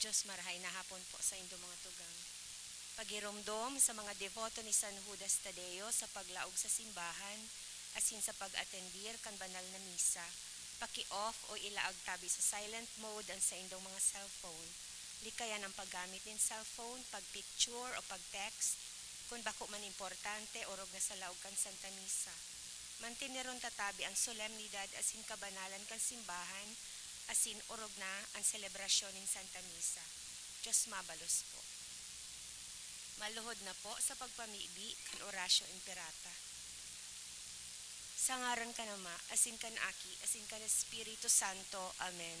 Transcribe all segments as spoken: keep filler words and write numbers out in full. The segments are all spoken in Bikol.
Diyos, marahay na hapon po sa indo mga tugang. Paghiromdom sa mga deboto ni San Judas Tadeo sa paglaog sa simbahan asin sa pag-atendir kan banal na misa. Paki-off o ilaag tabi sa silent mode an saindong mga cellphone. Likayan an paggamit nin cellphone, pag-picture o pag-text kun bako man importante, orog na sa laog kan Santa Misa. Manteneron ta tabi an solemnidad asin kabanalan kan simbahan asin orog na an selebrasyon nin Santa Misa. Diyos mabalos po. Maluhod na po sa pagpamibi kan Oratio Imperata. Sa ngaran kan Ama, asin kan Aki, asin kan Espiritu Santo. Amen.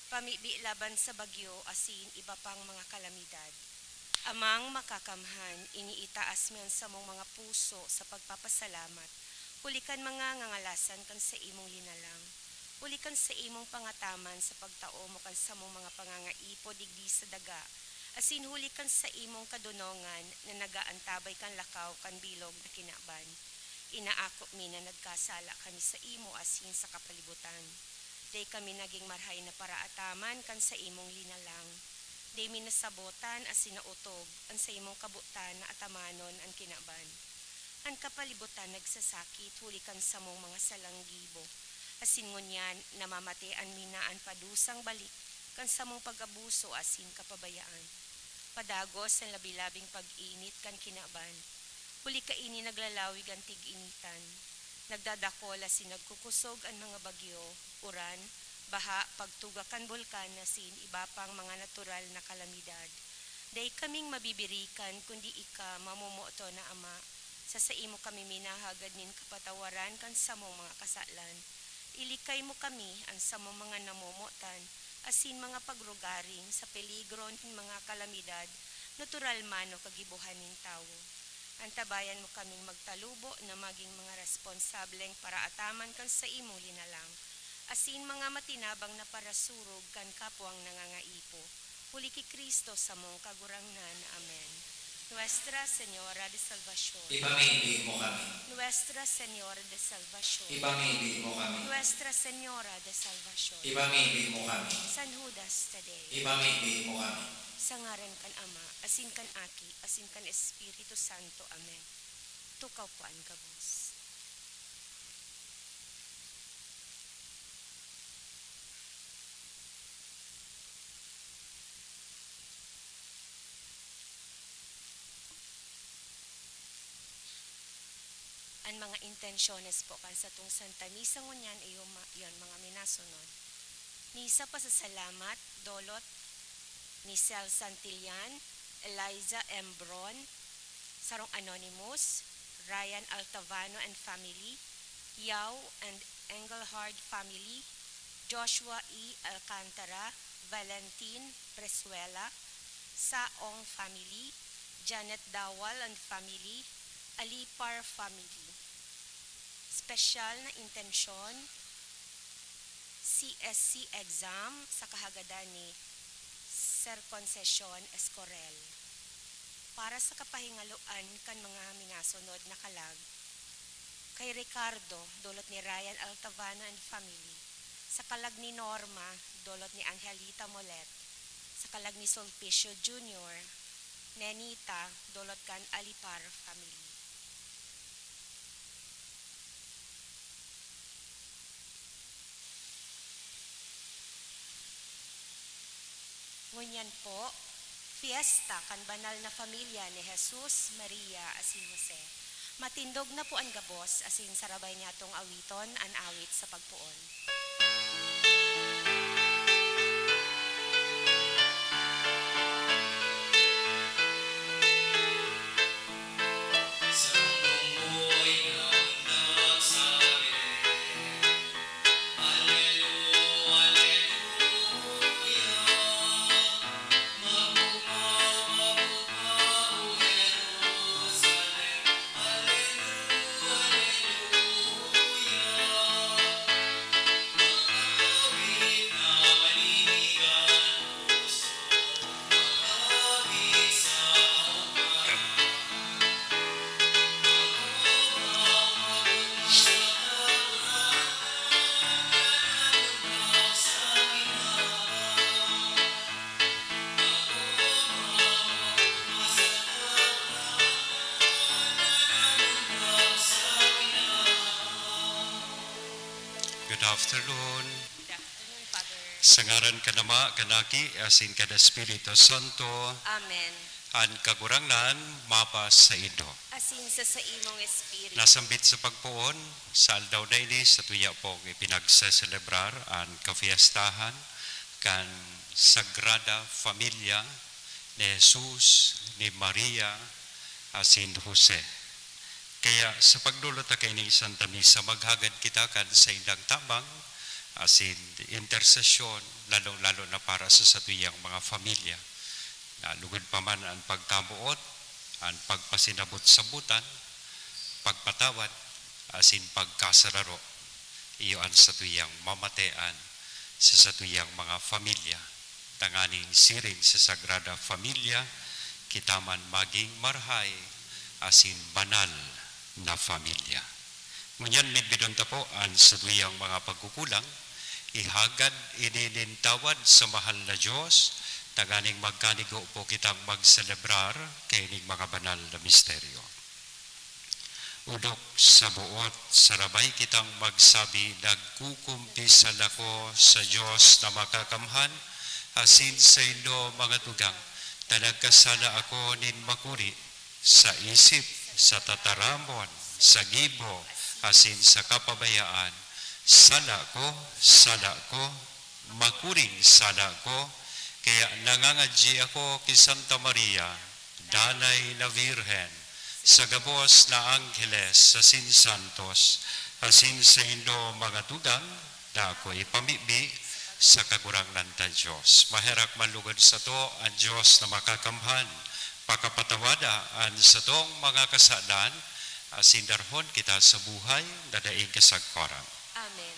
Pamibi laban sa bagyo asin iba pang mga kalamidad. Amang Makakamhan, iniitaas mi an samong mga puso sa pagpapasalamat, huli kan mga ngangalasan kan saimong linalang, huli kan saimong pangataman sa pagtao mo kan samong mga pangangaipo digdi sa daga, asin huli kan saimong kadonongan na nagaantabay kan lakaw kan bilog na kinaban. Inaako mi na nagkasala kami saimo asin sa kapalibutan. Dai kami nagin marahay na paraataman kan saimong linalang. Dai mi nasabotan asin naotob an saimong kabotan na atamanon an kinaban. An kapalibutan nagsasakit huli kan samong mga salang gibo, asin ngunyan namamatean mi na an padusang balik kan samong pag-abuso asin kapabayaan. Padagos an labi-labing pag-init kan kinaban, huli kaini naglalawig an tig-initan. Nagdadakol asin nagkukusog an mga bagyo, uran, baha, pagtuga kan bulkan asin iba pang mga natural na kalamidad. Dai kaming mabibirikan kundi ika, mamomoton na Ama. Sa saimo kami minahagad nin kapatawaran kan samong mga kasalan. Ilikay mo kami, an samong mga namomotan, asin mga pagrugaring sa peligro nin mga kalamidad, natural man o kagibohan nin tawo. Antabayan mo kaming magtalubo na magin mga responsableng paraataman kan saimong linalang, asin mga matinabang na parasurog kan kapwang nangangaipo. Huli ki Cristo samong Kagurangnan. Amen. Nuestra Señora de Salvacion. Ipamibi mo kami. Nuestra Señora de Salvacion. Ipamibi mo kami. Nuestra Señora de Salvacion. Ipamibi mo kami. San Judas Tadeo. Ipamibi mo kami. Sa ngaran kan Ama, asin kan Aki, asin kan Espiritu Santo. Amen. Tukaw po an gabos. An mga intensyones po kan satong Santa Misa ngunyan iyo ma-, iyon mga minasunod. Misa pasasalamat, dolot ni Sel Santillan, Eliza M. Bron, sarong anonymous, Ryan Altavano and family, Yao and Engelhard family, Joshua E. Alcantara, Valentin Presuela, Saong family, Janet Dawal and family, Alipar family. Espesyal na intensyon, C S C exam sa kahagadan ni Circoncession Escorel. Para sa kapahingaloan kan mga minasunod na kalag, kay Ricardo, dolot ni Ryan Altavano and family, sa kalag ni Norma, dolot ni Angelita Molet, sa kalag ni Sulpicio Junior, Nenita, dolot kan Alipar family. Ngunyan po, fiesta kan banal na familya ni Jesus, Maria, asin Jose. Matindog na po an gabos, asin sarabay niyatong awiton an awit sa pagpoon. Afternoon. Good afternoon, Father. Sa ngaran kan Ama, kan Aki, asin kan Espiritu Santo. Amen. An Kagurangnan mapasaindo. Asin sa saimong espiritu. Nasambit sa pagpoon, sa aldaw na ini, sa tuya pong ipinagseselebrar an kafiestahan kan Sagrada Familia ni Jesus, ni Maria, asin Jose. Kaya sa pagdolot ta kaining Santa Misa, maghagad kita kan saindang tabang asin intersesyon, lalong-lalo na para sa satuyang mga pamilya, na lugod pa man an pagkamoot, an pagpasinabot-sabotan, pagpatawad, asin pagkasararo. Iyo an satuyang mamatean sa satuyang mga pamilya, tanganing siring sa Sagrada Familia, kita man magin marahay asin banal na pamilya. Ngunyan, midbidon ta po an satuyang mga pagkukulang, ihagad ini nin tawad sa mahal na Dios, tanganing magkanigo po kitang magselebrar kaining mga banal na misteryo. Odok sa boot, sarabay kitang magsabi, "Nagkukumpisal ako sa Dios na Makakamhan, asin saindo, mga tugang, ta nagkasala ako nin makuri, sa isip, sa tataramon, sa gibo, asin sa kapabayaan. Sala ko, sala ko, makuring sala ko. Kaya nangangadyi ako ki Santa Maria, Danay na Birhen, sa gabos na angheles, asin santos, asin saindo, mga tugang, na ako ipamibi sa Kagurangnan ta Dios." Maherak man lugod sato an Dios na Makakamhan, pakapatawada an satong mga kasalan, asin darhon kita sa buhay na daing kasagkoran. Amen.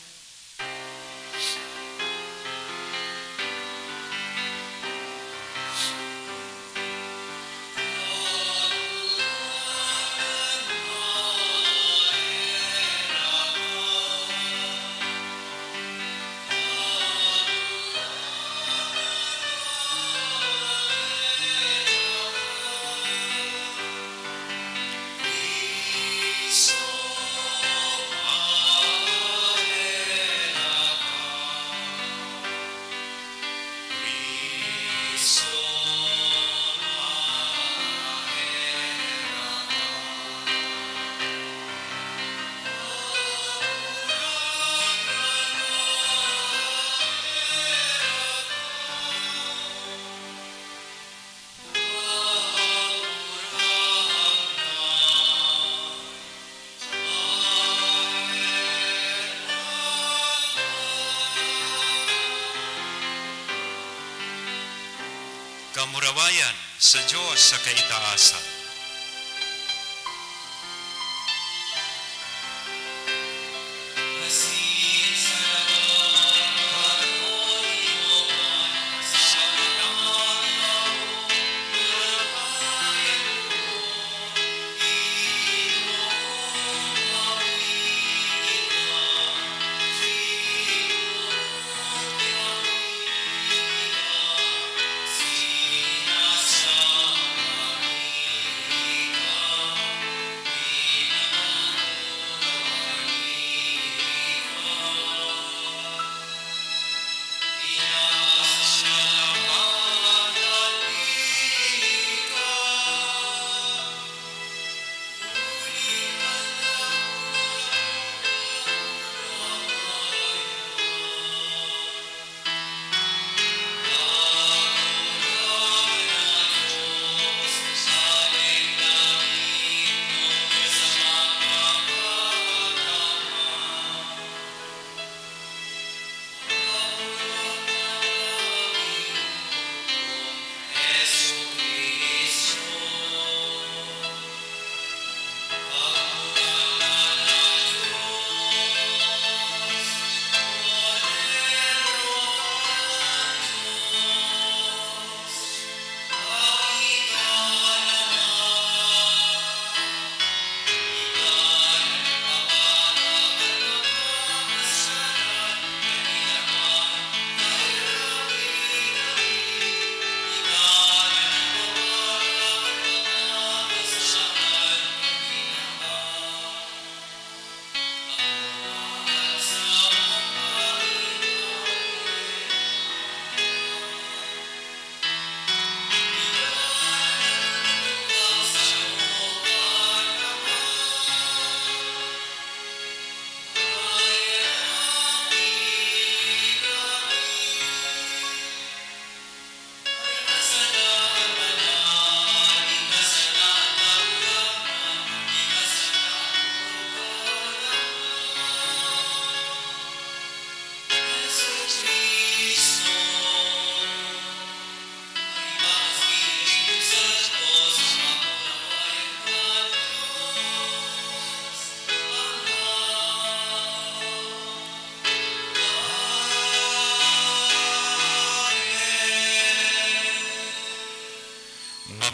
Kamurawayan sa Dios sa kaitaasan.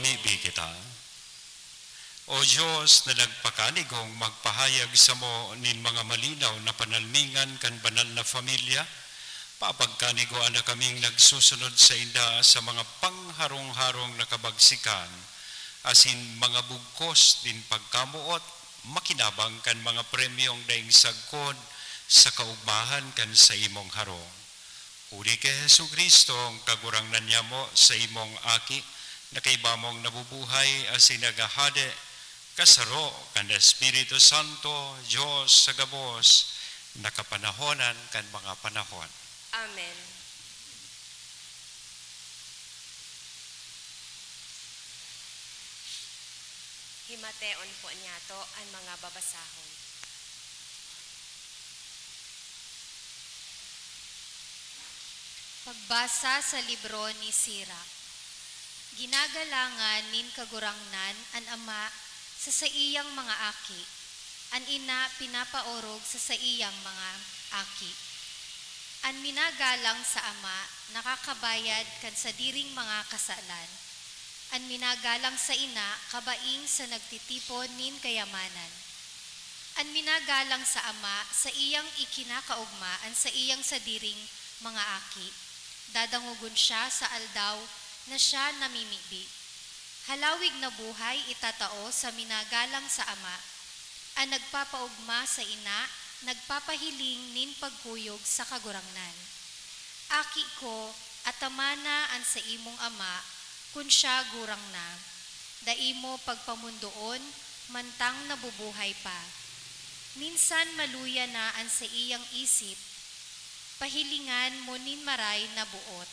Mibi kita. O Dios na nagpakanigong magpahayag samo nin mga malinaw na panalmingan kan banal na familya, papagkanigoan na kaming nagsusunod sainda sa mga pangharong-harong na kabagsikan, asin mga bugkos nin pagkamoot, makinabang kan mga premyong daing sagkod sa kaogmahan kan saimong harong. Huli ki Jesu-Cristo, ang Kagurangnan nyamo, sa imong Aki, na kaiba mong nabubuhay asin naghahade, kasaro kan Espiritu Santo, Dios sa gabos, na kapanahonan kan mga panahon. Amen. Himateon po niyato an mga babasahon. Pagbasa sa libro ni Sirach. Ginagalangan nin Kagurangnan an ama sa saiyang mga aki, an ina pinapaorog sa saiyang mga aki. An minagalang sa ama nakakabayad kan sadiring mga kasalan. An minagalang sa ina kabaing sa nagtitipon nin kayamanan. An minagalang sa ama saiyang ikinakaogma an saiyang sadiring mga aki. Dadangogon siya sa aldaw na siya namimibi. Halawig na buhay itatao sa minagalang sa ama. An nagpapaogma sa ina nagpapahiling nin pagkuyog sa Kagurangnan. Aki ko, atamana an saimong ama kun siya gurang na. Dai mo pagpamondoon mantang nabubuhay pa. Minsan maluya na an saiyang isip, pahilingan mo nin maray na boot.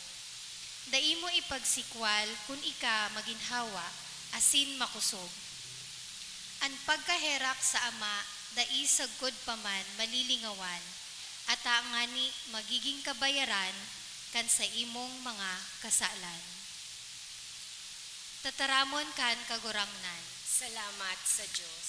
Dai mo ipagsikwal kun ika maginhawa asin makosog. An pagkaherak sa ama dai sagkod pa man malilingawan, ata ngani magigin kabayaran kan saimong mga kasalan. Tataramon kan Kagurangnan. Salamat sa Dios.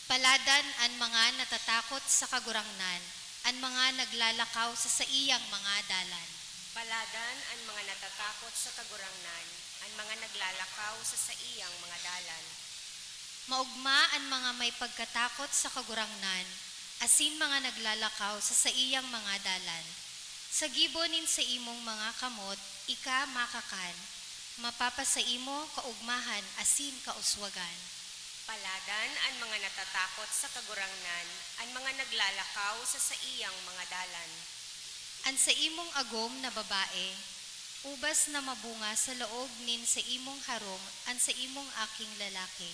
Paladan an mga natatakot sa Kagurangnan, an mga naglalakaw sa saiyang mga dalan. Paladan an mga natatakot sa Kagurangnan, an mga naglalakaw sa saiyang mga dalan. Maogma an mga may pagkatakot sa Kagurangnan, asin mga naglalakaw sa saiyang mga dalan. Sa gibo nin saimong mga kamot ika makakan, mapapasaimo kaogmahan asin kauswagan. Paladan an mga natatakot sa Kagurangnan, an mga naglalakaw sa saiyang mga dalan. An saimong agom na babae, ubas na mabunga sa laog nin saimong harong an saimong aking lalaki,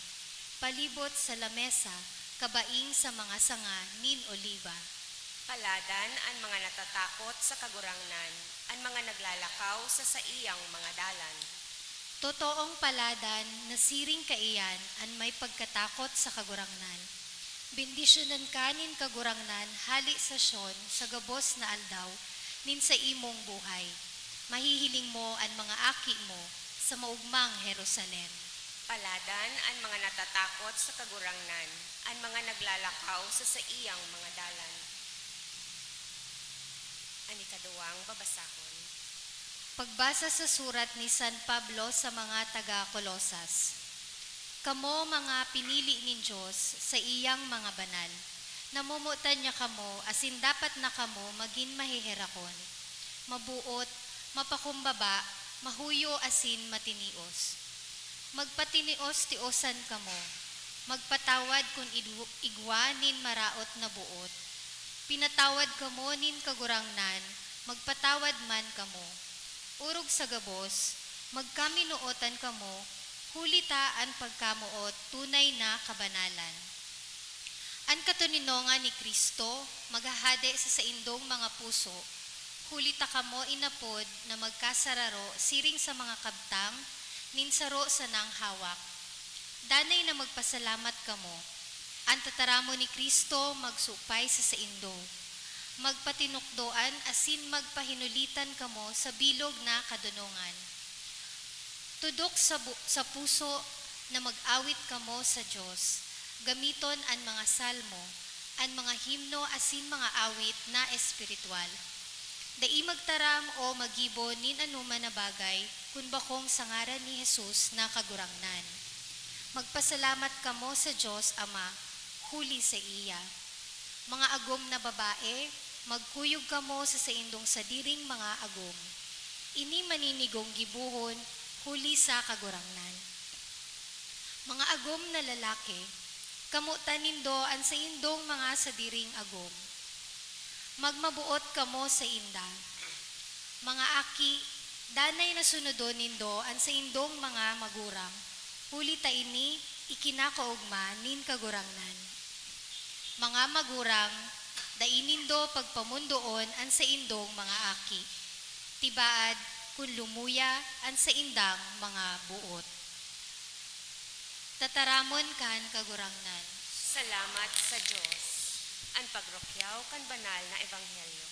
palibot sa lamesa, kabaing sa mga sanga nin oliba. Paladan an mga natatakot sa Kagurangnan, an mga naglalakaw sa saiyang mga dalan. Totoong paladan na siring kaiyan an may pagkatakot sa Kagurangnan. Bendisyonan ka nin Kagurangnan hale sa Sion sa gabos na aldaw nin saimong buhay. Mahihiling mo an mga aki mo sa maogmang Jerusalem. Paladan an mga natatakot sa Kagurangnan, an mga naglalakaw sa saiyang mga dalan. An ikaduwang babasahon. Pagbasa sa surat ni San Pablo sa mga taga Colosas. Kamo mga pinili nin Dios, saiyang mga banal, namomotan niya kamo asin dapat na kamo magin maheherakon, mabuot, mapakumbaba, mahuyo asin matinios. Magpatinios-tiosan kamo, magpatawad kun idw-, igwa nin maraot na boot. Pinatawad kamo nin Kagurangnan, magpatawad man kamo. Orog sa gabos, magkaminootan kamo, huli ta an pagkamoot tunay na kabanalan. An katoninongan ni Cristo maghahade sa saindong mga puso, huli ta kamo inapod na magkasararo siring sa mga kabtang nin saro sanang hawak. Danay na magpasalamat kamo. An tataramon ni Cristo magsupay sa saindo. Magpatinukdoan asin magpahinulitan kamo sa bilog na kadonongan. Tudok sa bu-, sa puso na mag-awit kamo sa Dios. Gamiton an mga salmo, an mga himno asin mga awit na espiritual. Dai magtaram o maggibo nin anoman na bagay Kun bakong sa ngaran ni Jesus na Kagurangnan. Magpasalamat kamo sa Dios Ama, huli saiya. Mga agom na babae, magkuyog kamo sa saindong sadiring mga agom. Ini maninigong gibohon huli sa Kagurangnan. Mga agom na lalaki, kamotan nindo an saindong mga sadiring agom. Magmaboot kamo sainda. Mga aki, danay na sunodon nindo an saindong mga magurang, huli ta ini ikinakaogma nin Kagurangnan. Mga magurang, dai nindo pagpamondoon an saindong mga aki. Tibaad kun lumuya an saindang mga boot. Tataramon kan Kagurangnan. Salamat sa Dios. An pagrukyaw kan banal na ebanghelyo.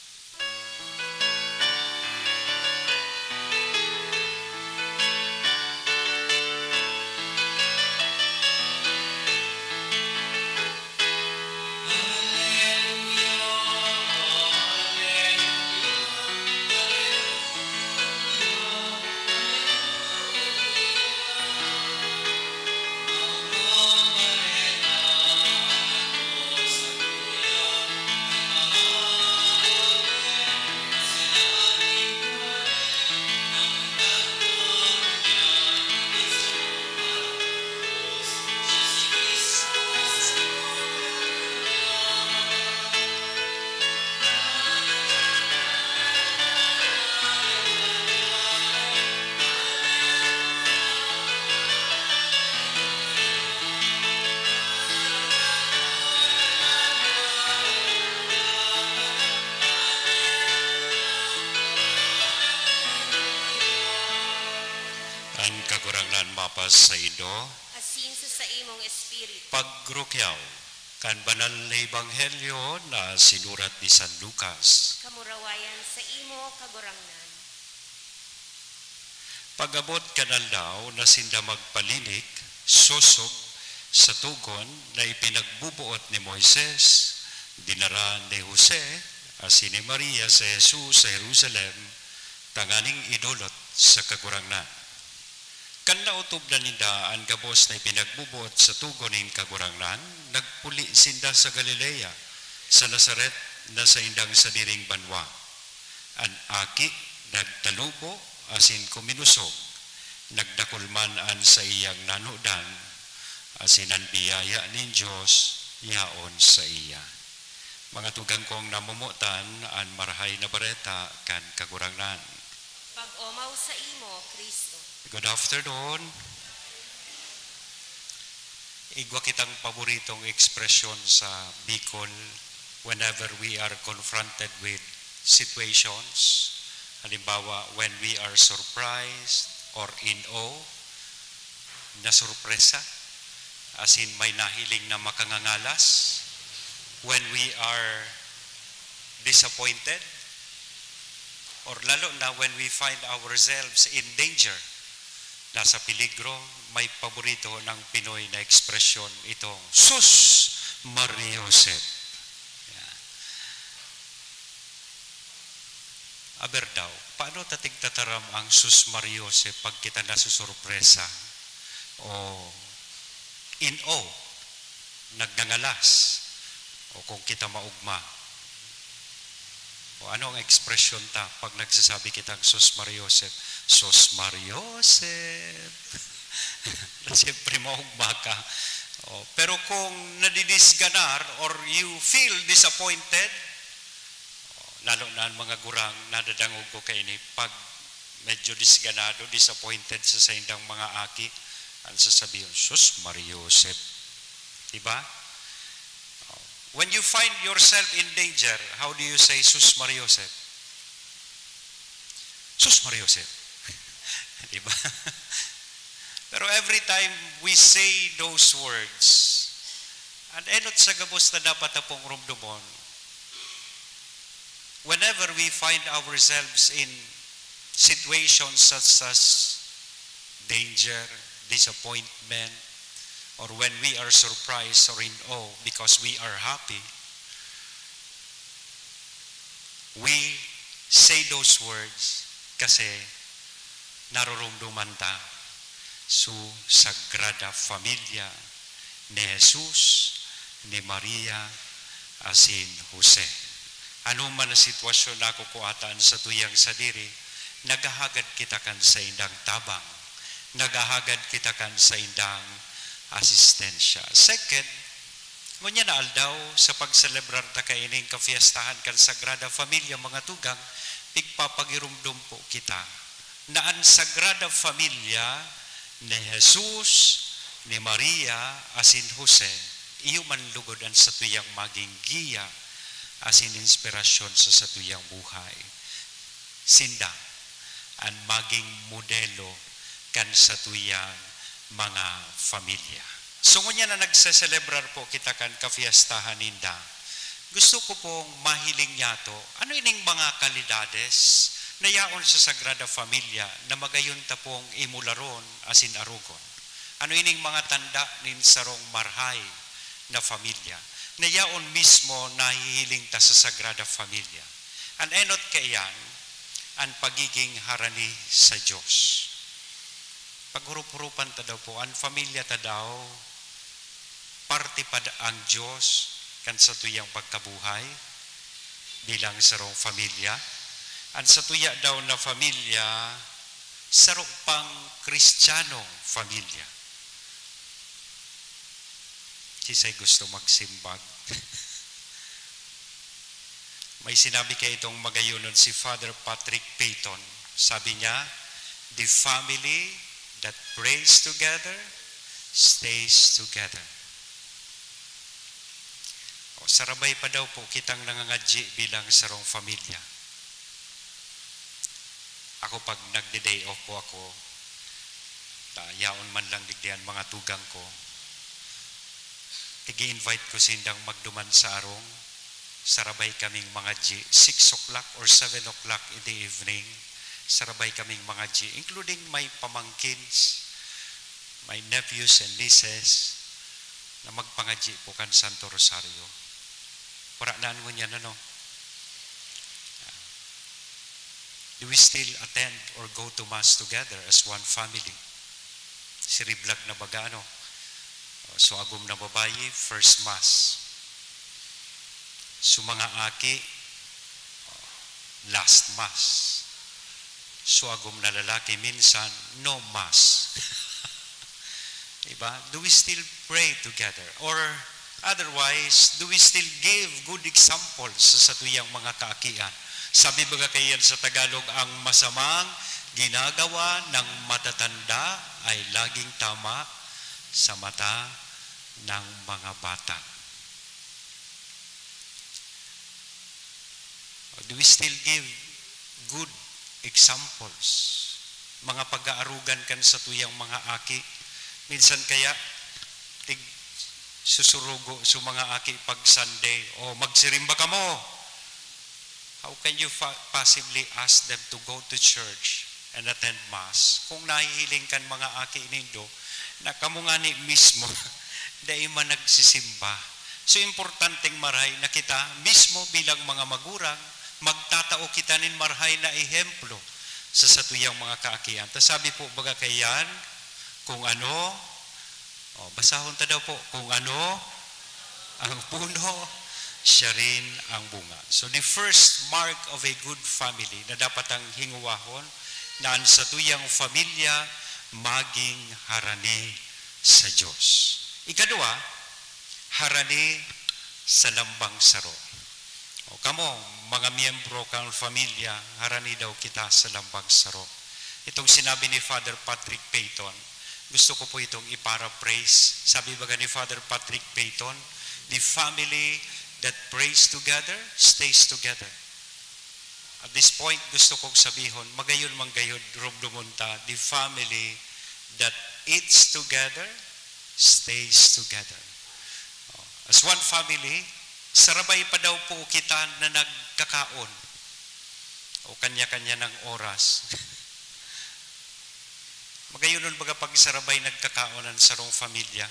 An Kagurangnan mapasaindo. Asin sa saimong espiritu. Pagrukyaw kan banal na ebanghelyo na sinurat ni San Lucas. Kamurawayan sa imo, Kagurangnan. Pag-abot kan aldaw na sinda magpalinik, sosog, sa togon na ipinagbuboot ni Moises, dinara ni Jose asin ni Maria si Jesus sa Jerusalem tanganing idolot sa Kagurangnan. Kan naotob na ninda an gabos na ipinagbuboot sa togon nin Kagurangnan, nagpuli sinda sa Galilea, sa Nazaret na saindang sadiring banwa. An aki nagtalubo asin kuminosog, nagdakul man an saiyang nanodan, asin an biyaya nin Dios yaon saiya. Mga tugang kong namomotan, an Marahay na Bareta kan Kagurangnan. Pag-omaw sa imo, Cristo. Good afternoon. Igwa kitang paboritong ekspresyon sa Bicol whenever we are confronted with situations. Halimbawa, when we are surprised or in awe, nasurpresa, asin may nahiling na makangangalas. When we are disappointed, or lalo na when we find ourselves in danger, nasa peligro, may paborito ng Pinoy na ekspresyon itong, "Sus, Mariosep!" Yan. Aber daw, paano ta tigtataram ang "Sus, Mariosep" pag kita nasusurpresa o in awe, nagngangalas, o kung kita maogma? O ano ang ekspresyon ta pag nagsasabi kitang, "Sus, Mariosep"? "Sus, Mariosep!" Na siyempre, maogma ka. O, pero kung nadidisganar or you feel disappointed, o, lalo na ang mga gurang, nadadangog ko kaini, pag medyo disganado, disappointed sa saindang mga aki, ang sasabihon, "Sus, Mariosep." Diba? O, when you find yourself in danger, how do you say, "Sus, Mariosep"? "Sus, Mariosep." Diba? Pero every time we say those words, an enot sa gabos na dapat ta pong rumdomon, whenever we find ourselves in situations such as danger, disappointment, or when we are surprised or in awe because we are happy, we say those words kasi naroromdoman ta su Sagrada Familia ni Jesus, ni Maria, asin Jose. Ano man na sitwasyon na kukuataan sa tuyang sadiri, naghahagad kita kan saindang tabang, naghahagad kita kan saindang asistensya. Second, ngunyan na aldaw, sa pagselebrar ta kaining kafiestahan kan Sagrada Familia, mga tugang, pigpapagiromdom po kita na an Sagrada Familia ni Jesus, ni Maria, asin Jose, iyo man lugod an satuyang maging giya asin inspirasyon sa satuyang buhay. Sinda an maging modelo kan satuyang mga familia. So, ngunyan na nagseselebrar po kita kan kafiestahan ninda, gusto ko pong mahiling niyato, ano ining mga kalidades na yaon sa Sagrada Familia na magayon ta pong imularon asin arogon? Ano ining mga tanda nin sarong marhay na familia na yaon mismo nahihiling ta sa Sagrada Familia? An enot kaiyan, an pagiging harani sa Dios. Paghurup-hurupan ta daw po, an familia ta daw, parte pa da-, ang Dios kan satuyang pagkabuhay bilang sarong familia. An satuya daw na familia, saro pang Kristiyanong familia. Sisay gusto magsimbag? May sinabi kaitong magayonon si Father Patrick Peyton. Sabi niya, "The family that prays together stays together." O, sarabay pa daw po kitang nangangadyi bilang sarong pamilya. Ako, pag nagde-day off po ako, ta, yaon man lang digdi an mga tugang ko, ig-i-invite ko sindang magduman sa arong, sarabay kaming mangadyi, six o'clock or seven o'clock in the evening, sarabay kaming mangadyi, including my pamangkins, my nephews and nieces, na magpangadyi po kan Santo Rosario. Wara na an ngunyan, ano? Do we still attend or go to Mass together as one family? Siriblag na baga, ano? So, agom na babayi, first Mass. So, mga aki, last Mass. So, agom na lalaki, minsan, no Mass. Diba? Do we still pray together? Or otherwise, do we still give good example sa satuyang mga kaakian? Sabi baga kaiyan sa Tagalog, "Ang masamang ginagawa ng matatanda ay laging tama sa mata ng mga bata." Do we still give good examples? Mga pag-aarugan kan satuyang mga aki. Minsan kaya, tig-, susurugo sa mga aki pag Sunday, "O, magsirimba kamo." How can you fa-, possibly ask them to go to church and attend Mass kung nahihiling kan mga aki nindo na kamo ngani mismo dai man nagsisimba? So, importanteng marahay na kita mismo bilang mga magurang, magtatao kita nin marahay na ehemplo sa satuyang mga kaakian. Ta sabi po baga kaiyan, "Kung ano," o, basahon ta daw po, "Kung ano ang puno, siya rin ang bunga." So, the first mark of a good family na dapat ang hingowahon na an satuyang pamilya maging harani sa Dios. Ikadua, harani sa lambang saro. O kamo, mga miyembro kan familya, harani daw kita sa lambang saro. Itong sinabi ni Father Patrick Peyton, gusto ko po itong i-paraphrase. Sabi baga ni Father Patrick Peyton, "The family that prays together stays together." At this point, gusto kong sabihon, magayon man gayod, rumdumon ta, "The family that eats together stays together." As one family, sarabay pa daw po kita na nagkakaon o kanya-kanya ng oras. Magayonon baga pag sarabay nagkakaon an sarong pamilya.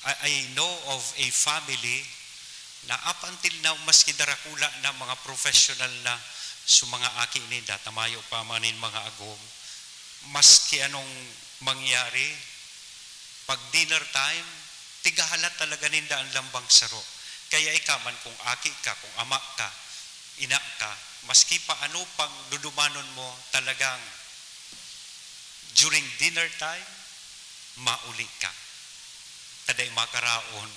I, I know of a family na up until now, maski darakula na, mga professional na, so mga aki ninda, ta mayo pa man nin mga agom, Maski anong mangyari, pag dinner time, tigahalat talaga ninda an lambang saro. Kaya ika man, kung aki ka, kung ama ka, ina ka, maski pa ano pang dudumanon mo, talagang during dinner time, mauli ka. Ta dai makaraon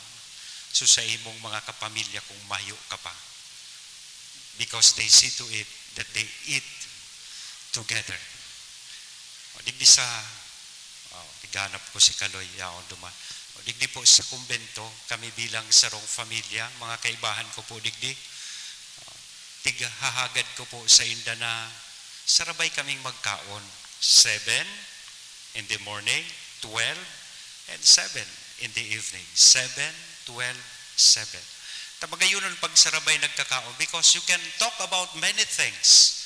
so sa imong mga kapamilya kung mayo ka pa. Because they see to it that they eat together. O, digdi sa, oh, tighanap ko si Kaloy, yaon duman. O, digdi po sa kumbento, kami bilang sarong pamilya, mga kaibahan ko po digdi, oh, tighahagad ko po sa inda na sarabay kaming magkaon. Seven in the morning, twelve, and seven in the evening. Seven, twelve, seven. Ta magayonon pag sarabay nagkakaon because you can talk about many things.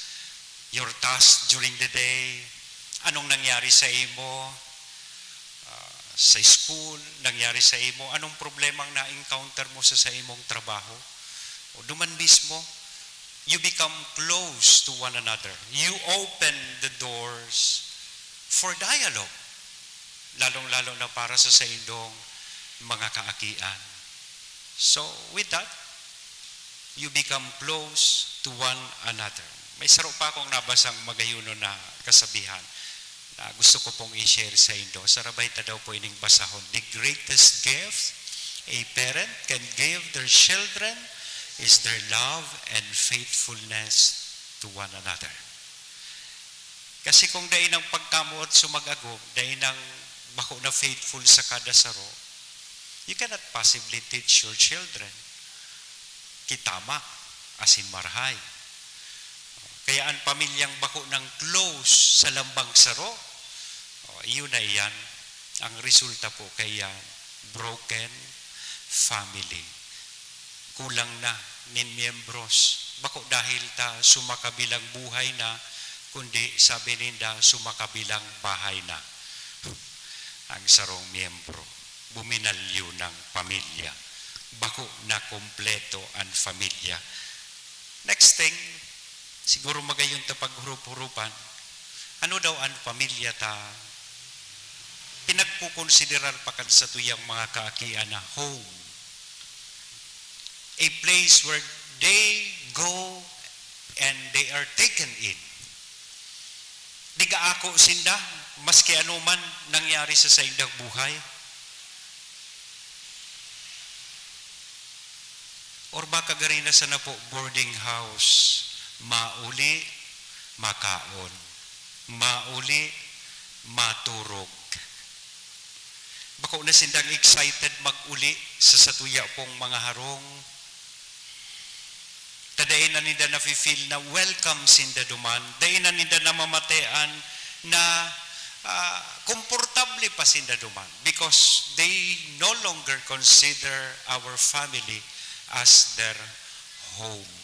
Your task during the day, anong nangyari sa imo, ah, sa school, nangyari sa imo, anong problemang na-encounter mo sa, sa imong trabaho. O duman mismo, you become close to one another. You open the doors for dialogue, lalong-lalo na para sa saindong mga kaakian. So, with that, you become close to one another. May saro pa akong nabasang magayonon na kasabihan na gusto ko pong i-share sa indo. Sarabay ta daw po ining basahon. The greatest gift a parent can give their children is their love and faithfulness to one another. Kasi kung dai nang pagkamoot sumag-agom, dai nang bako na faithful sa kada saro, you cannot possibly teach your children ki tama asin marahay. Kaya an pamilyang bako nang close sa lambang saro, oh, iyo na iyan. Ang resulta po kaiyan, broken family. Kulang na nin miyembros. Bako dahil ta sumakabilang buhay na, kundi sabi ninda, sumakabilang bahay na ang sarong miyembro. Buminalyo ng pamilya. Bako na kompleto an pamilya. Next thing, siguro magayon ta paghurup-hurupan, ano daw an pamilya ta pinagkukonsiderar pa kan satuyang mga kaakian na home? A place where they go and they are taken in. Nag-aako sinda, maski ano man nangyari sa saindang buhay. Or baka gari na sana po boarding house, mauli, makaon. Mauli, maturog. Bako na sindang excited mag-uli sa satuya pong mga harong. Ta dai na ninda nafi-feel na welcome sinda duman. Dai na ninda namamatean na, ah, komportable pa sinda duman because they no longer consider our family as their home.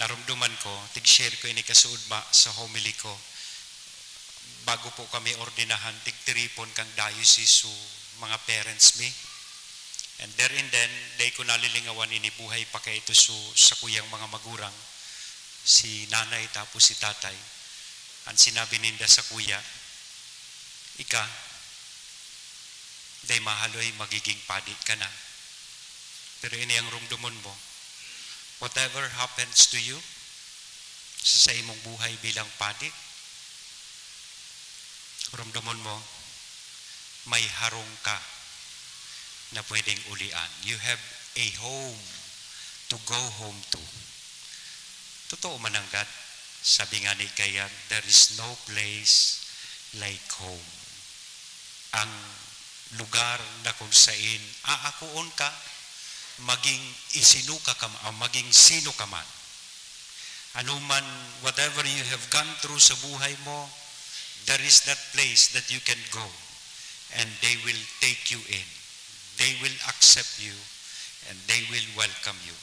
Narumduman ko, tig-share ko ini kasuodma sa homily ko. Bago po kami ordinahan, tigtiripon kang diocese so mga parents mi. And there and then, dai ko nalilingawan ini buhay pa kaito so sakuyang mga magurang, si nanay tapos si tatay. Ang sinabi ninda sakuya, "Ika, dai mahaloy magiging padi ka na." Pero ini ang rumdomon mo, whatever happens to you, sa, sa imong buhay bilang padi, rumdomon mo, may harong ka na pwedeng ulian. You have a home to go home to. Totoo man nanggad, sabi nga ni Kayan, "There is no place like home." Ang lugar na kung sain aakoon ka, maging isino ka ka ma-, o maging sino ka man. Anuman, whatever you have gone through sa buhay mo, there is that place that you can go and they will take you in. They will accept you and they will welcome you.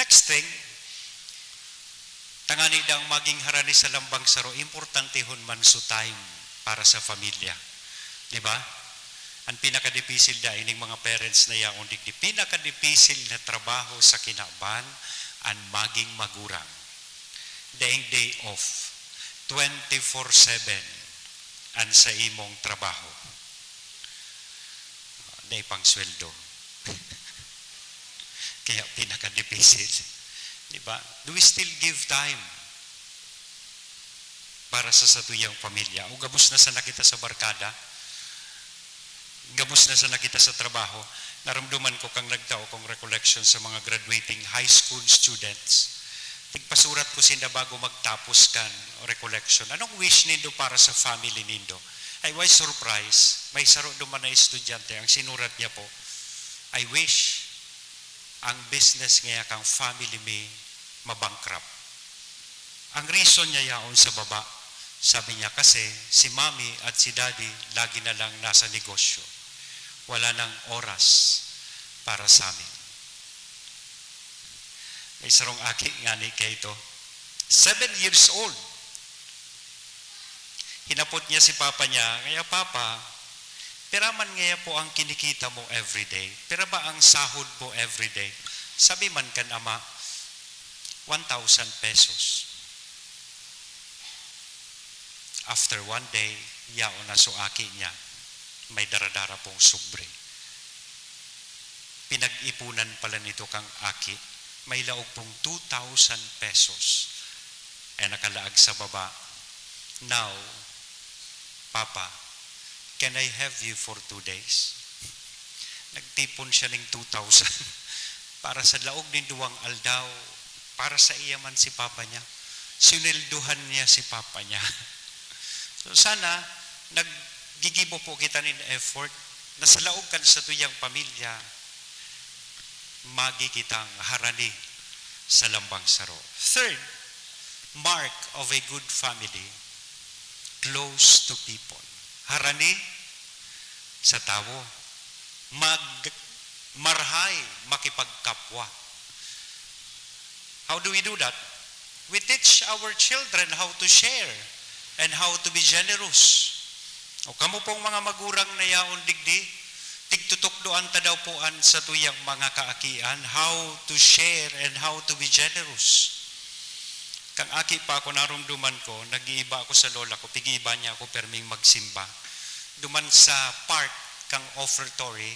Next thing, tangani dang maging harani sa lambang saro, importantehon man so time para sa pamilya. Di ba? Ang pinakadipisil da, ining mga parents na yaon digdi, pinakadipisil na trabaho sa kinaban, ang maging magurang. Daing day off. twenty-four seven an sa imong trabaho. Dai pang sweldo. Kaya pinakadipisil. Di ba? Do we still give time para sa satuyang pamilya? O gabos na sana kita sa barkada? Gabos na sana kita sa trabaho? Naramdaman ko kang nagtao kong recollection sa mga graduating high school students. Tigpasurat ko sinda bago magtapos kan recollection. Anong wish nindo para sa family nindo? I was surprised. May saro duman na estudyante. Ang sinurat niya po, "I wish ang business ngaya kang family mi mabankrupt." Ang reason niya yaon sa baba, sabi niya, "Kasi si mommy at si daddy lagi na lang nasa negosyo. Wala nang oras para sa amin." May sarong aki ngani kaito, seven years old. Hinapot niya si papa niya, "Kaya papa, pira man ngaya po ang kinikita mo everyday? Pira ba ang sahod mo everyday?" Sabi man kan ama, "One thousand pesos." After one day, yaon na so aki niya. May daradara pong sobre. Pinag-ipunan pala nito kang aki. May laog pong two thousand pesos. Ay nakalaag sa baba. "Now, Papa, can I have you for two days?" Nagtipon siya ning two thousand para sa laog nin duwang aldaw. Para sa iya man si papa niya. Sinweldohan niya si papa niya. So sana, naggigibo po kita nin effort na sa laog kan satuyang pamilya, magi kitang harani sa lambang saro. Third mark of a good family, close to people. Harani sa tawo. Mag-, marhay makipagkapwa. How do we do that? We teach our children how to share and how to be generous. O kamo pong mga magurang na yaon digdi, tigtutukdoan ta daw po an satuyang mga kaakian, how to share and how to be generous. Kang aki pa ako, narumduman ko, nag-iiba ako sa lola ko, pig-iiba niya ako perming magsimba. Duman sa part kang offertory,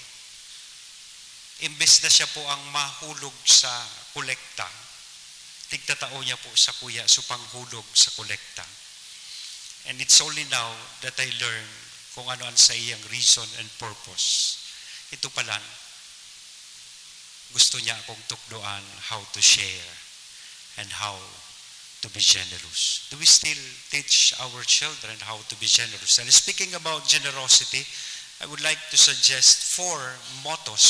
imbes na siya po ang mahulog sa kolekta, tigtatao niya po sa kuya, so panghulog sa kolekta. And it's only now that I learn kung ano ang sa iyang reason and purpose. Ito pala, gusto niya akong tukdoan how to share and how to be generous. Do we still teach our children how to be generous? And speaking about generosity, I would like to suggest four mottos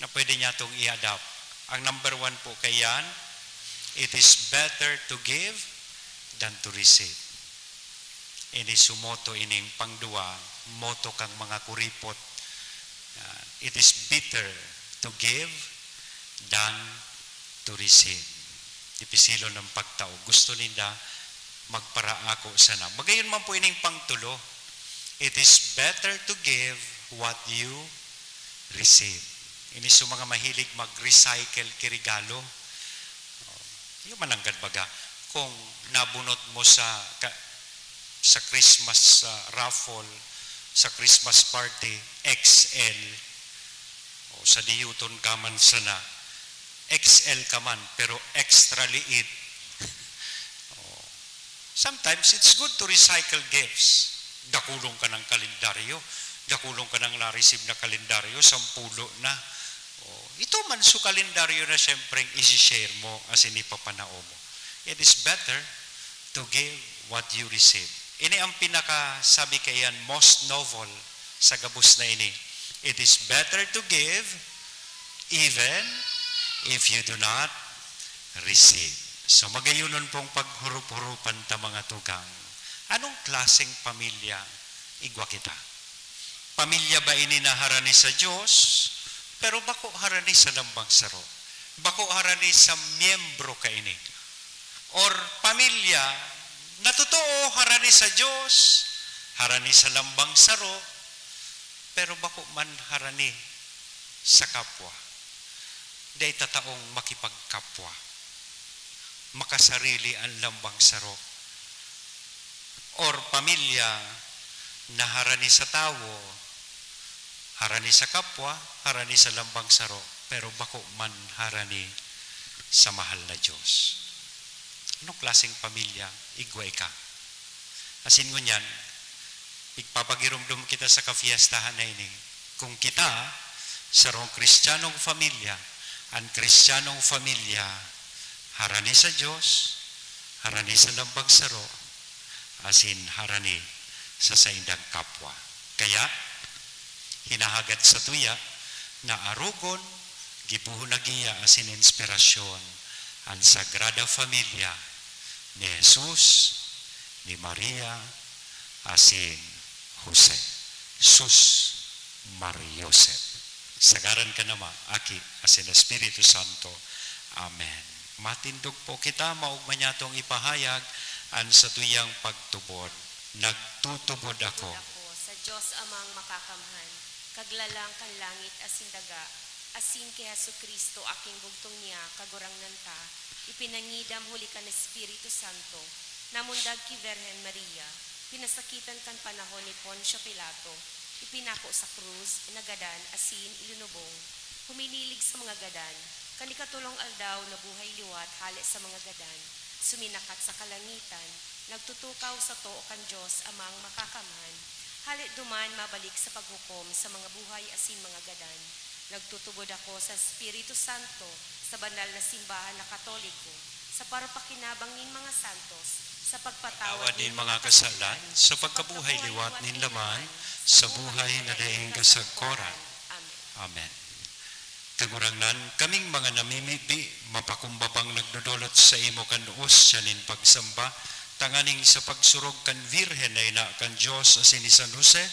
na pwede niya itong i-adapt. Ang number one po kaiyan, "It is better to give than to receive." Ini su motto ining pangduwa, motto kang mga kuripot. Ah, "It is better to give than to receive." Dipisilon ang pagtao. Gusto ninda magparaako sana. Magayon man po ining pangtulo. "It is better to give what you receive." Ini su mga mahilig mag-recycle ki regalo. Iyo mananggad baga, kung nabunot mo sa ka-, sa Christmas, ah, raffle, sa Christmas party, X L, o sa diyuton ka man sana, X L ka man, pero extra liit. O, sometimes, it's good to recycle gifts. Dakulon ka ng kalendaryo, dakulon ka ng na-receive na kalendaryo, sampulo na. O, ito man so kalendaryo na siyempre isi-share mo asin ipapanao mo. It is better to give what you receive. Ini ang pinaka, sabi kaiyan, most noble sa gabos na ini. It is better to give even if you do not receive. So, magayonon pong paghurup-hurupan ta, mga tugang. Anong klaseng pamilya igwa kita? Pamilya ba ini na harani sa Dios, pero bako harani sa lambang saro? Bako harani sa miyembro kaini? Or pamilya na totoo harani sa Dios, harani sa lambang saro, pero bako man harani sa kapwa? Dai ta taong makipagkapwa. Makasarili an lambang saro. or pamilya na harani sa tawo, harani sa kapwa, harani sa lambang saro, pero bako man harani sa mahal na Diyos. Anong klaseng pamilya igwa ika? Asin ngunyan, igpapagiromdom kita sa kafiestahan na ini. Kung kita, sarong Kristiyanong pamilya, an Kristiyanong pamilya, harani sa Diyos, harani sa lambang saro, asin harani sa saindang kapwa. Kaya, hinahagad sa tuya na arogon, gibohon na giya asin inspirasyon an Sagrada Familia ni Jesus, ni Maria, asin Jose. Sus Maria Joseph. Sa ngaran kan Ama, Aki, asin Espiritu Santo. Amen. Matindog po kita, maogma niyatong ipahayag an satuyang pagtubod. Nagtutubod ako. Ako sa Diyos Amang Makakamhan, Kaglalang kan langit asin daga, asin ki Jesu-Cristo, Aking bugtong niya, Kagurangnan ta, ipinangidam huli kan Espiritu Santo, namundag ki Virgen Maria, pinasakitan kan panahon ni Poncio Pilato, ipinako sa krus, nagadan, asin ilinubong. Huminilig sa mga gadan, kan ikatolong aldaw nabuhay liwat hale sa mga gadan, suminakat sa kalangitan, nagtutukaw sa too kan Diyos Amang Makakamhan, hale duman mabalik sa paghukom sa mga buhay asin mga gadan. Nagtutubod ako sa Espiritu Santo, sa banal na simbahan na Katoliko, sa parapakinabang nin mga santos, sa pagpatawad nin mga kasalan, sa pagkabuhay liwat nin laman, sa buhay na daing kasagkoran. Amen. Amen. Kagurangnan, kaming mga namimibi, mapakumbabang nagdodolot sa imo kan ostia nin pagsamba, tanganing sa pagsurog kan Birhen na ina kan Dios asin ni San Jose,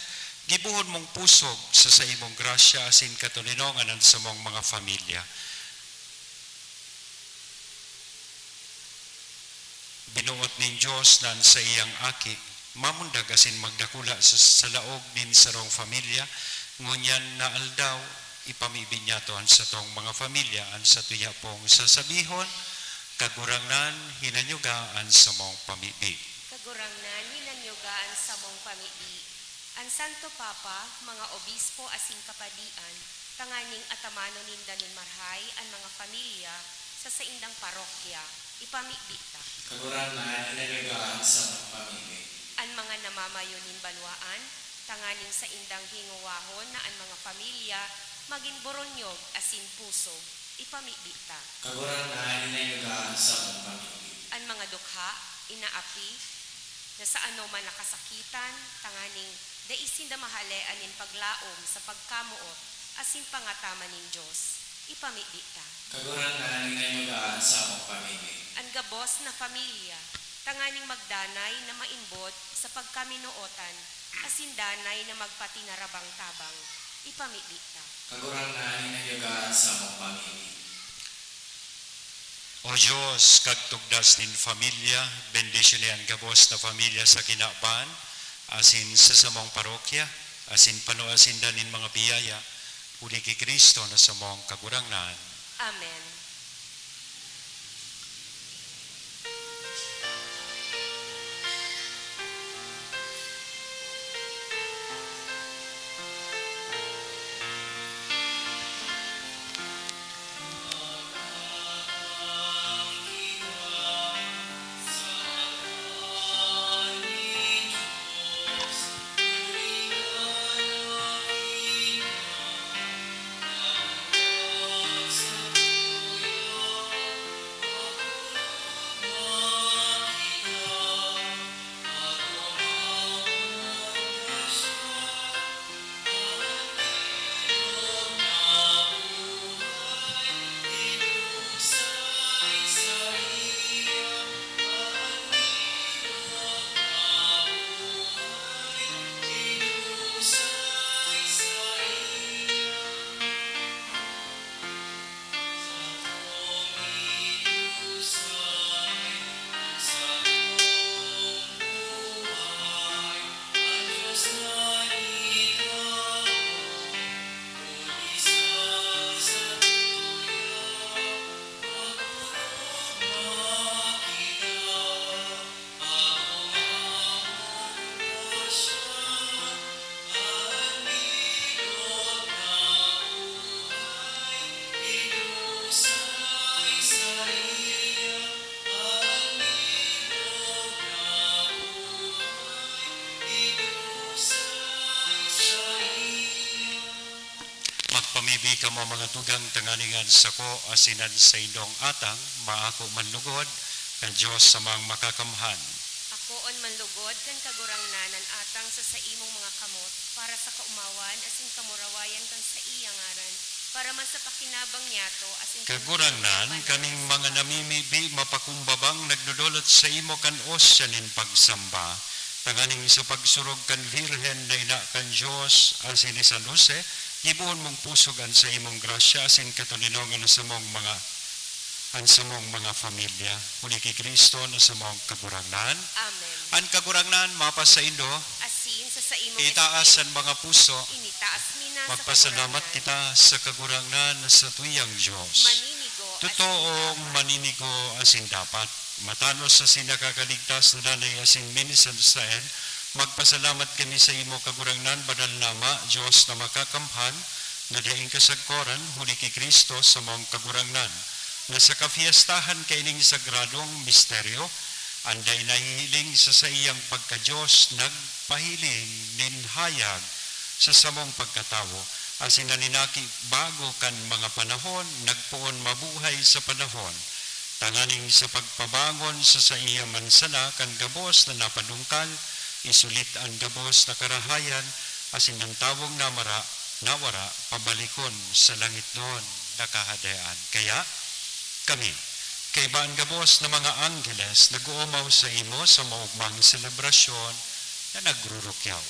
gibohon mong pusog sa saimong grasya asin katoninongan an samong mga pamilya. Binuot nin Dios na an saiyang Aki mamundag asin magdakula sa, sa laog nin sarong pamilya, ngunyan na aldaw, ipamibi niyato an satong mga pamilya. An satuya pong sasabihon, Kagurangnan, hinanyuga an samong pamibi. Kagurangnan, hinanyuga an samong pamibi. An Santo Papa, mga obispo asin kapadian, tanganing atamanon ninda nin marhay an mga pamilya sa saindang parokya, ipamibi ta. Kagurangnan, hinanyuga an samong pamibi. An mga namamayo nin banwaan, tanganing saindang hingowahon na an mga pamilya magin boronyog asin pusog, ipamibi ta. Kagurangnan, hinanyuga an samong pamibi. An mga dukha, inaapi, na sa anoman na kasakitan, tanganing dai sinda mahalean nin paglaom sa pagkamoot asin pangataman nin Dios, ipamibi ta. Kagurangnan, hinanyuga an samong pamibi. An gabos na pamilya, tanganing magdanay na maimbod sa pagkaminootan asin danay na magpatinarabang-tabang, ipamibi ta. Kagurangnan, hinanyuga an samong pamibi. O Dios, kagtugdas nin pamilya, bendisyoni an gabos na pamilya sa kinaban asin sa samong parokya, asin panoa sinda nin mga biyaya, huli ki Cristo na samong Kagurangnan. Amen. Bibi kamo, mga tugang, tanganing an sako asin an saindong atang maako man lugod kan Dios Amang Makakamhan. Akoon man lugod kan Kagurangnan an atang sa saimong mga kamot, para sa kaomawan asin kamurawayan kan saiyang ngaran, para man sa pakinabang niyato asin kan Kagurangnan, kapakilaban kaming na mga sila. Namimibi, mapakumbabang, nagdodolot saimo kan osya nin pagsamba, tanganing sa pagsurog kan Birhen na ina kan Dios asin ni San Jose, gibohon mong pusog an saimong grasya asin katoninongan an samong mga, an samong mga pamilya. Huli ki Cristo na samong Kagurangnan. Amen. An Kagurangnan mapasaindo. Asin sa saimong Itaas espiritu. An mga puso. Initaas mi na sa Magpasalamat Kagurangnan. Kita sa Kagurangnan na satuyang Dios. Maninigo asin Totoong dapat. Maninigo asin dapat. Matanos asin nakakaligtas na Danay asin minsan saen, magpasalamat kami sa imo, Kagurangnan, banal na Ama, Dios na makakamhan, na daing kasagkoran, huli ki Cristo, samong Kagurangnan, na sa kafiestahan kaining sagradong misteryo, an dai nahihiling sa saiyang pagka-Dios nagpahiling nin hayag sa samong pagkatawo, asin an inaki bago kan mga panahon nagpoon mabuhay sa panahon, tanganing sa pagpabangon sa saiya man sana kan gabos na napadungkal, isulit an gabos na karahayan, asin an tawong namara, nawara, pabalikon sa langitnon na Kahadean. Kaya, kami, kaiba an gabos na mga angheles, nag-oomaw saimo sa maogmang selebrasyon na nagrurukyaw.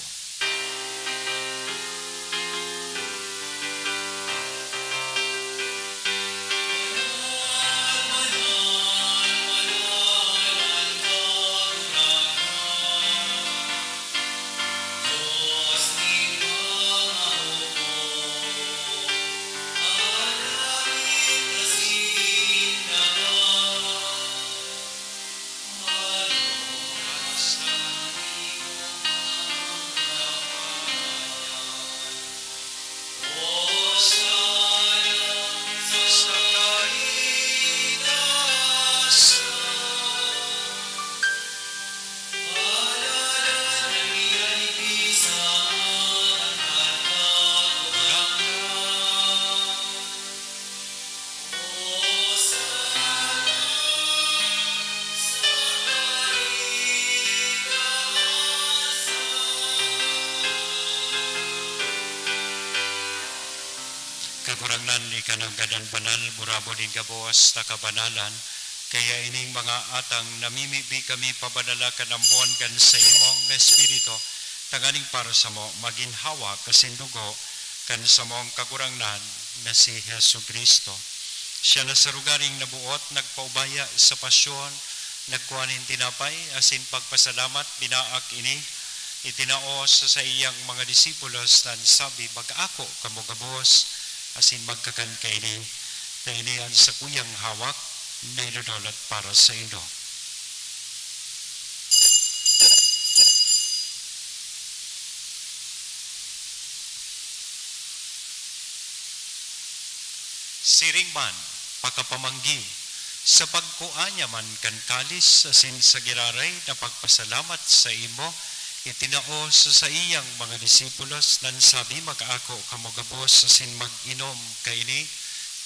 Kagurangnan, ika nanggad an banal, burabod nin gabos na kabanalan. Kaya ining mga atang namimibi kami pabanala kan ambon kan saimong Espiritu, tanganing para samo magin hawak asin dugo kan samong Kagurangnan na si Jesu-Cristo. Siya na sa rogaring naboot, nagpaubaya sa pasyon, nagkua nin tinapay, asin pagpasalamat, binaak ini, itinao sa saiyang mga disipulos, na an sabi, "Mag-ako kamo gabos, asin magkakan kaini, ta ini an sakuyang hawak na idodolot para saindo." Siring man, pakapamanggi, sa pagkua niya man kan kalis asin sa giraray na pagpasalamat saimo, itinao sa saiyang mga disipulos, na an sabi, "Mag-ako kamo gabos asin mag-inom kaini,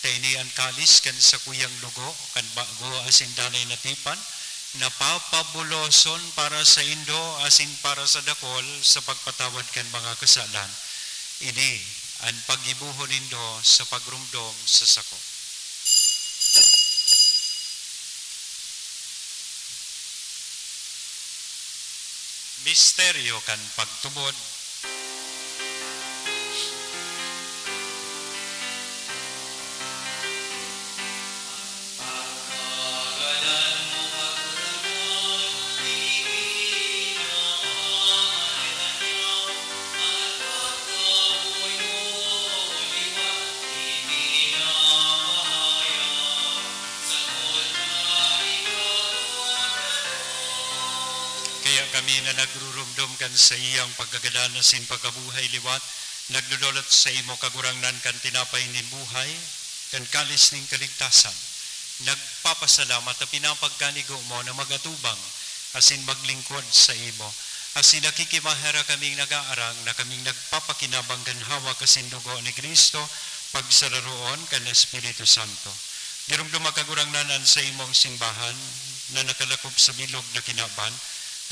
ta ini an kalis kan sakuyang dugo kan bago asin danay na tipan, na papabuloson para saindo asin para sa dakol sa pagpatawad kan mga kasalan. Ini an paggibohon nindo sa pagromdom sa sako." Misteryo kan pagtubod. Kaya kami na nagrurumdom kan saiyang pagkagadan asin pagkabuhay liwat, nagdodolot saimo, Kagurangnan, kan tinapay nin buhay, kan kalis nin kaligtasan. Nagpapasalamat ta pinapagkanigo mo na mag-atubang asin maglingkod saimo. Asin nakikimaherak kaming nag-aarang na kaming nagpapakinabang kan hawak asin dugo ni Cristo, Pagsararoon kan Espiritu Santo. Giromdoma, Kagurangnan, an saimong simbahan na nakalakop sa bilog na kinaban,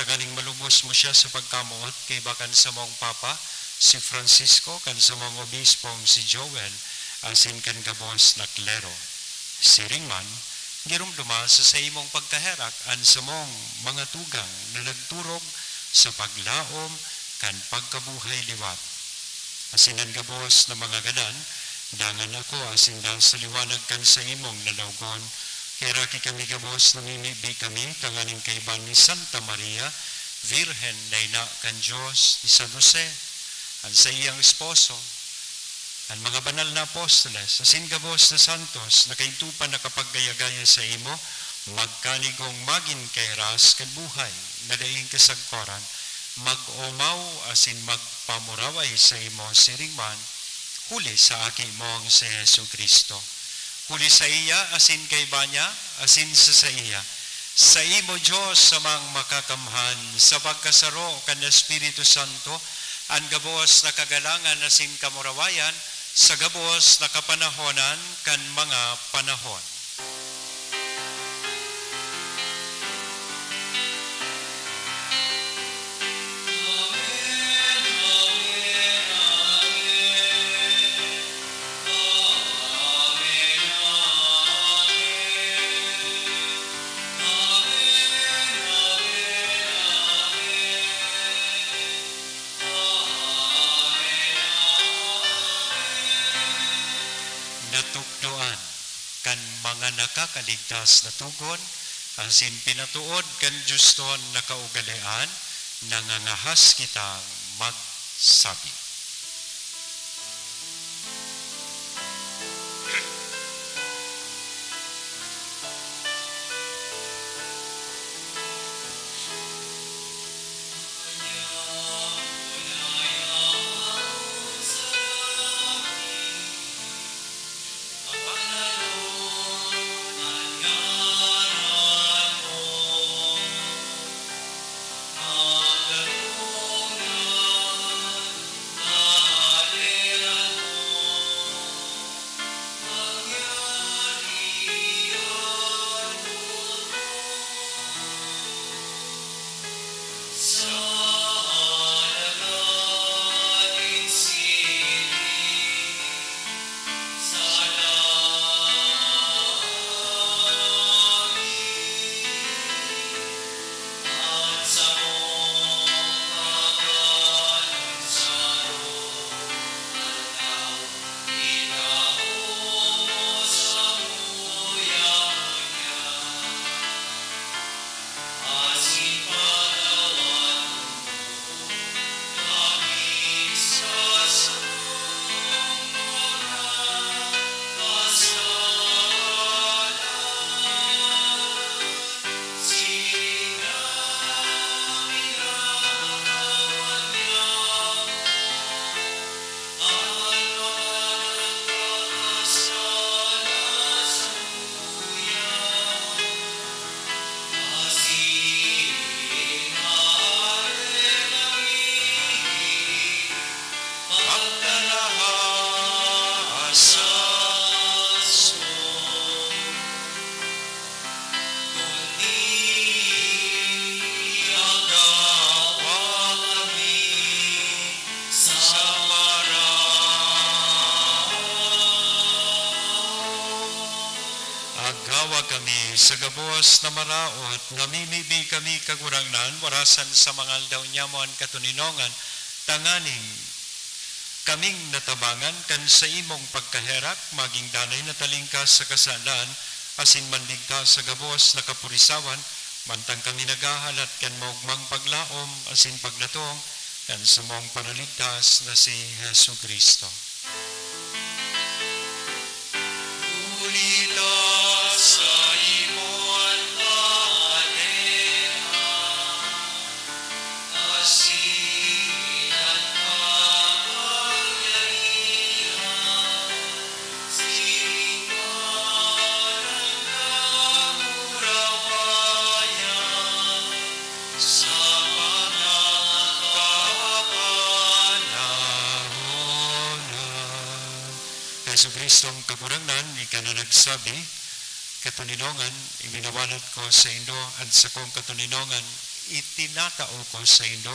tanganing malubos mo siya sa pagkamoot kaiba kan samong Papa, si Francisco, kan samong Obispong si Joel, asin kan gabos na klero. Siring man, giromdoma sa saimong pagkaherak an samong mga tugang na nagturog sa paglaom kan pagkabuhay liwat. Asin an gabos na mga gadan, dangan ako asin dahil sa liwanag kan saimong lalawogon, heraki kami gabos, namimibi kami tanganing kaiba ni Santa Maria, Virgen na ina kan Dios, ni San Jose, an saiyang esposo, an mga banal na apostoles, asin gabos na santos na kaidto pa nakapaggaya-gaya saimo, magkanigong magin kahiras kan buhay na daing kasagkoran, mag-omaw asin magpamuraway saimo siring man, huli sa Aki mong si Jesu-Cristo. Huli saiya, asin kaiba niya, asin sa saiya, saimo, Dios Amang Makakamhan, sa pagkasaro kan Espiritu Santo, an gabos na kagalangan asin kamurawayan, sa gabos na kapanahonan kan mga panahon. Natukdoan kan mga nakakaligtas na tugon, asin pinatood kan dioston na kaugalean, nangangahas kitang magsabi. Agawa kami sa gabos na maraot, namimibi kami, Kagurangnan, warasan sa mga aldaw niamo an katoninongan, tanganing kaming natabangan kan saimong pagkaherak, magin danay na talingkas sa kasalan, asin manligtas sa gabos na kapurisawan, mantang kami naghahalat kan maogmang paglaom asin pagdatong kan samong Paraligtas na si Jesu-Cristo. Huli ta saimo an kahadean, asin an kapangyarihan, siring man an kamurawayan, sa mga kapanahonan. Jesu-Cristong Kagurangnan, ika na nagsabi, "Katoninongan, ibinabalat ko saindo an sakong katoninongan, itinatao ko saindo,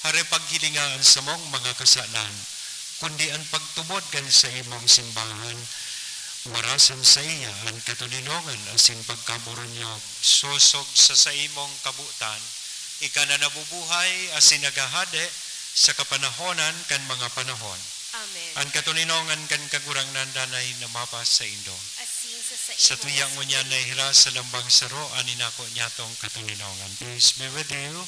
hare paghilinga an samong mga kasalan, kundi an pagtubod kan saimong simbahan, marasan saiya an katoninongan asin pagkaboronyog." Sosog sa saimong kabotan, ika na nabubuhay asin naghahade sa kapanahonan kan mga panahon. Amen. An katoninongan kan Kagurangnan danay na mabasa saindo. Asin sa saimo Sa tuya ngunyan espiritu. Nahihiras sa lambang saro an inako niyatong katoninongan. Peace be with you.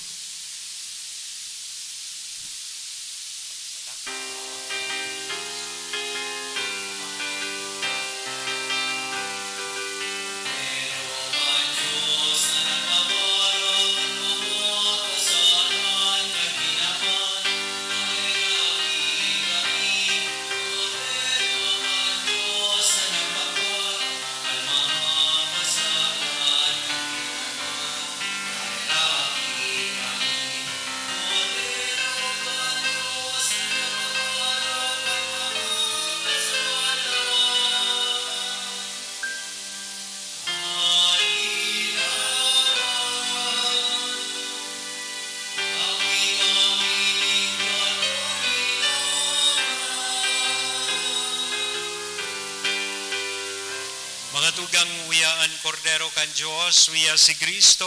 Mga tugang, uya an Kordero kan Dios, uya si Cristo,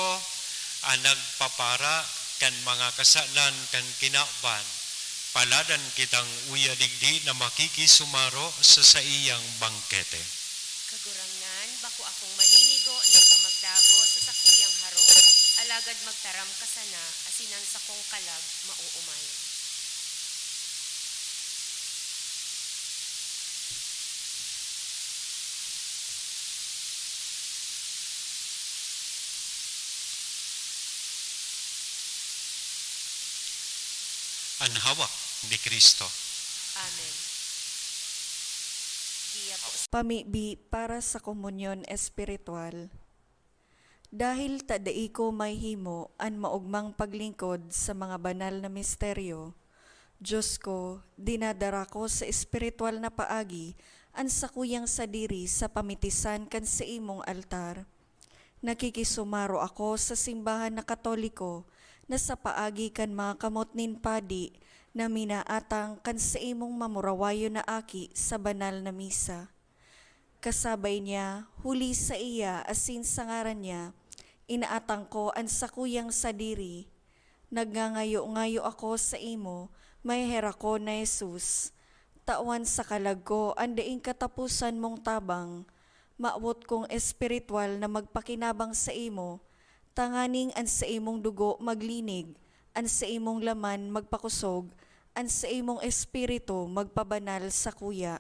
an nagpapara kan mga kasalan kan kinaban. Paladan kitang uya digdi na makikisumaro sa saiyang bangkete. Kagurangnan, bako akong maninigo na ka magdagos sa sakuyang harong, alagad magtaram ka sana, asin an sakong kalag maoomayan. An hawak ni Cristo. Amen. Giya po. Pamibi para sa komunyon espiritual. Dahil ta dai ko mahimo an maogmang paglingkod sa mga banal na misteryo, Dios ko, dinadara ko sa espiritual na paagi an sakuyang sadiri sa pamitisan kan saimong altar. Nakikisumaro ako sa simbahan na Katoliko na sa paagi kan mga kamot nin padi na minaatang kan saimong mamurawayon na aki sa banal na misa. Kasabay niya, huli saiya asin sa ngaran niya, inaatang ko an sakuyang sadiri. Nagngangayo-ngayo ako saimo, maheherakon na Jesus. Tawan sa kalag ko an daing kataposan mong tabang. Mawot kong espiritual na magpakinabang saimo, tanganing an saimong dugo maglinig, an saimong laman magpakosog, an saimong espiritu magpabanal sakuya.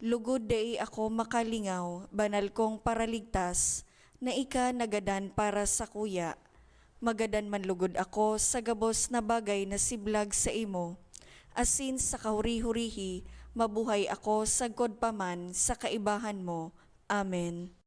Lugod dai ako makalingaw, banal kong Paraligtas, na ika nagadan para sakuya. Magadan man lugod ako sa gabos na bagay na siblag saimo, asin sa kahuri-hurihi mabuhay ako sagkod pa man sa kaibahan mo. Amen.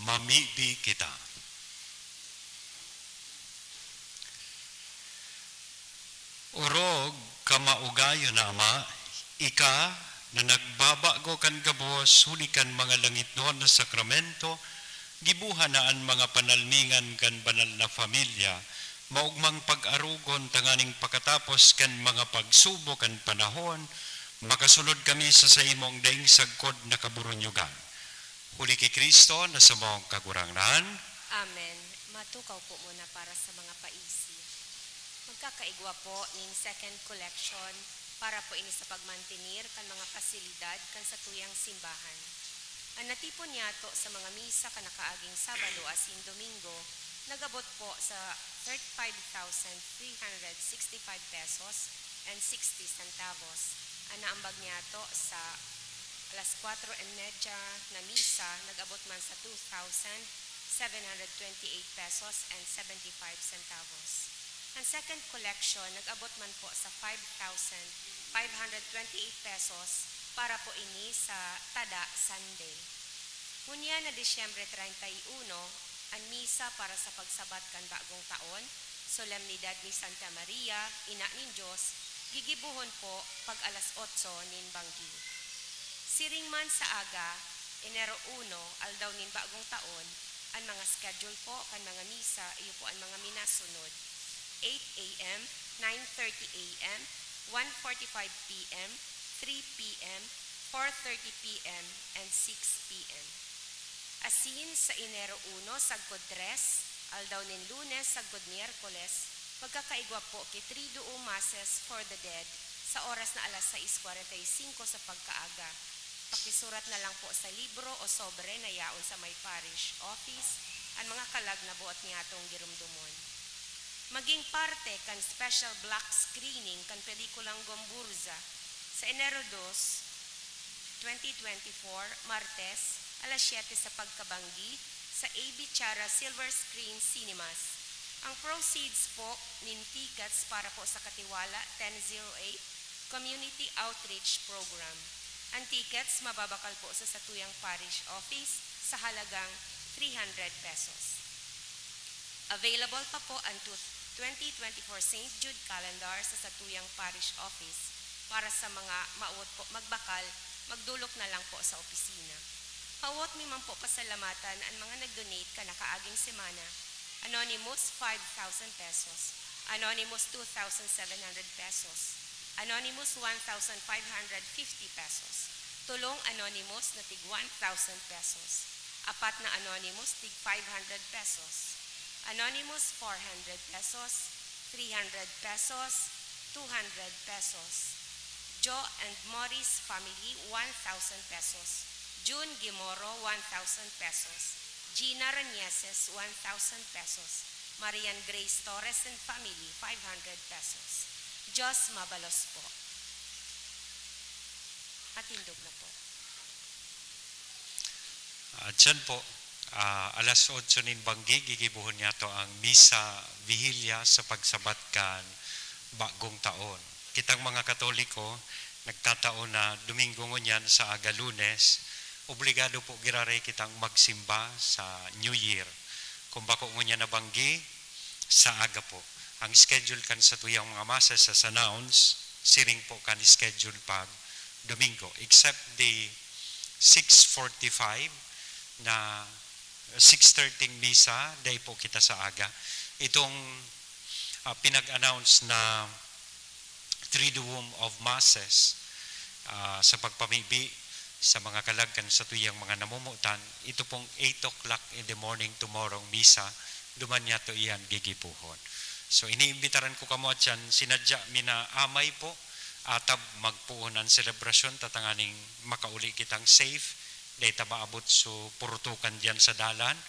Mamibi kita. Orog ka maugayon na Ama, ika na nagbabago kan gabos huli kan mga langitnon na sakramento, giboha na an mga panalmingan kan banal na familya, maogmang pag-arogon tanganing pakatapos kan mga pagsubok kan panahon, makasunod kami sa saimong daing sagkod na kaburunyogan. Huli ki Cristo na samong Kagurangnan. Amen. Matukaw po muna para sa mga paisi. Magkakaigwa po ning second collection para po ini sa pagmantener kan mga pasilidad kan satuyang simbahan. An natipon niyato sa mga misa kan nakaaging Sabado asin Domingo nag-abot po sa thirty-five thousand three hundred sixty-five pesos and sixty centavos. An naambag niyato sa alas kwatro y medya na misa nag-abot man sa two thousand seven hundred twenty-eight pesos and seventy-five centavos. Ang second collection nag-abot man po sa five thousand five hundred twenty-eight pesos para po ini sa tada Sunday. Ngunyan na Disyembre treinta y uno, an misa para sa pagsabat kan bagong taon, Solemnidad ni Santa Maria, Ina nin Dios, gigibohon po pag alas otso nin banggi. Siring man sa aga, Enero uno, aldaw nin bagong taon, an mga schedule po kan mga misa iyo po an mga minasunod: eight a m, nine thirty a m, one forty-five p m, three p m, four thirty p m, and six p m. Asin sa Enero uno sagkod tres, aldaw nin Lunes sagkod Miyerkules, magkakaigwa po ki Triduum Masses for the Dead sa oras na alas sais kwarenta y singko sa pagkaaga. Pakisurat na lang po sa libro o sobre na yaon sa may parish office an mga kalag na buot niyatong giromdomon. Maging parte kan special block screening kan pelikulang Gomburza sa Enero dos, twenty twenty-four, Martes, alas siyete sa pagkabanggi, sa A B Chara Silver Screen Cinemas. Ang proceeds po nin tickets para po sa Katiwala ten zero eight Community Outreach Program. Ang tickets mababakal po sa satuyang parish office sa halagang three hundred pesos. Available pa po ang tu-, twenty twenty-four Saint Jude Calendar sa satuyang parish office para sa mga maawot po magbakal, magdolok na lang po sa opisina. Maawot mi man po pasalamatan an mga nag-donate kan nakaaging semana: Anonymous, five thousand pesos; Anonymous, two thousand seven hundred pesos; Anonymous, one thousand five hundred fifty pesos; tolong Anonymous na tig one thousand pesos; apat na Anonymous, tig five hundred pesos; Anonymous, four hundred pesos; three hundred pesos; two hundred pesos; Jo and Morris family, one thousand pesos; June Gimoro, one thousand pesos; Gina Ranieses, one thousand pesos; Marian Grace Torres and family, five hundred pesos. Diyos mabalos po. Matindog na po. At siyan po, ah, alas otso nin banggi, gigibohon niyato ang Misa Vigilia sa pagsabat kan Bagong Taon. Kitang mga Katoliko, nagtatao na Domingo ngunyan sa aga Lunes, obligado po giraray kitang magsimba sa New Year. Kung bako ngunyan na banggi, sa aga po. Ang schedule kan satuyang mga masses sa Sounds, siring po kan schedule pag Domingo, except the six forty-five na six thirty misa, dai po kita sa aga. Itong, ah, pinag-announce na Triduum of Masses, ah, sa pagpamibi sa mga kalag kan satuyang mga namomotan, ito pong eight o'clock in the morning tomorrow, misa, duman niyato iyan gigibohon. So, iniimbitaran ko kamo at yan, sinadya mi na amay po, atab magpoon an selebrasyon, ta tanganing makauli kitang safe, dai ta maabot so purutukan diyan sa dalan.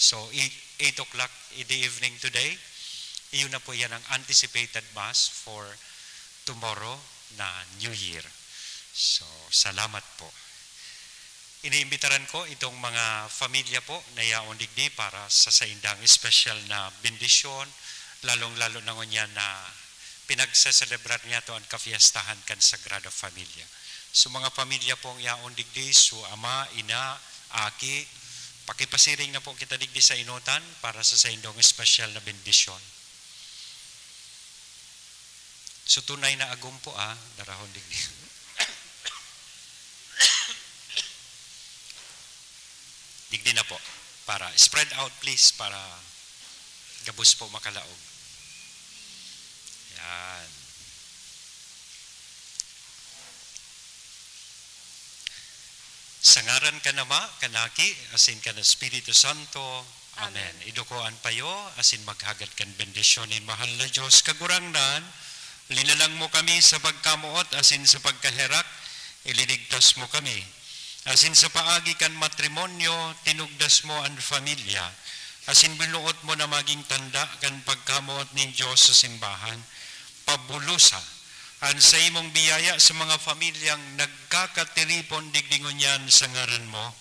So, eight, eight o'clock in the evening today, iyon na po yan ang anticipated mass for tomorrow na New Year. So, salamat po. Iniimbitaran ko itong mga pamilya po na yaon digdi para sa saindang espesyal na bendisyon, lalong-lalo na ngunyan na pinagseselebrar niyato an kafiestahan kan Sagrada Familia. So, mga pamilya pong yaon digdi, so ama, ina, aki, Pakipasiring na po kita digdi sa enotan para sa saindong espesyal na bendisyon. So, tunay na agom po, ah, darahon digdi. Digdi na po. Para, spread out, please, para gabos po makalaog. Yan. Sa ngaran kan Ama, kan Aki, asin kan Espiritu Santo. Amen. Amen. Iduko an payo, asin maghagad kan bendisyon nin mahal na Dios. Kagurangnan, linalang mo kami sa pagkamoot asin sa pagkaherak, ililigtas mo kami. Asin sa paagi kan matrimonyo, tinugdas mo an familya. Asin binuot mo na magin tanda kan pagkamoot nin Dios sa simbahan. Pabulosa an saimong biyaya sa mga pamilyang nagkakatiripon digdi ngunyan sa ngaran mo,